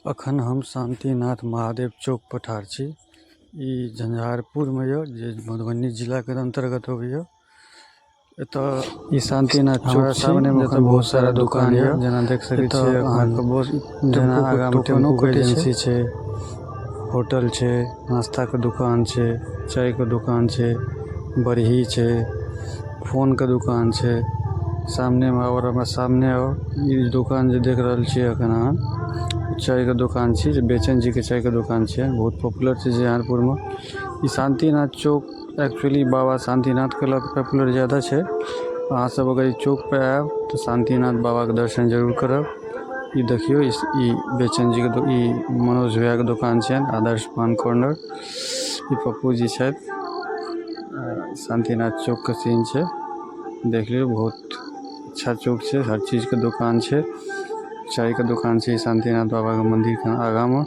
अखन हम शांतिनाथ महादेव चौक पर ठाढ़ छी। इ झंझारपुर में ये जे मधुबनी जिला के अंतर्गत होय ये। एता इ शांतिनाथ चौक हमरा छी सामने में जता एखन बहुत सारा दुकान ये जेना देख सके एता छिये अहाँ एखन के बहुत जेना टेम्पू के आगा में टोकनो टेम्पू के कटै छै। एजेंसी छै, होटल छै, नाश्ता के दुकान छै, चाय के दुकान छै, बरही छै, फोन के दुकान छै। सामने में और हमरा सामने और इ दुकान जे देख रहल छीये अखन अहाँ चाय के दुकान छी जे बेचन जी के चाय के दुकान छीये, बहुत पॉपुलर छै झंझारपुर में। इ शांतिनाथ चौक एक्चुअली बाबा शांतिनाथ के लग पॉपुलर ज्यादा छै। अहाँ सब अगर इ चौक पे आएब ते शांतिनाथ बाबा के दर्शन जरूर करब। इ देखियो इ बेचन जी के इ मनोज भैया के दुकान छीये आदर्श पान कॉर्नर। इ पप्पू जी छैथ। शांतिनाथ चौक के सीन छै। देख लियो बहुत अच्छा चौक छै, हर चीज के दुकान छै, चाय के दुकान छै शांतिनाथ बाबा के मंदिर के आगा में।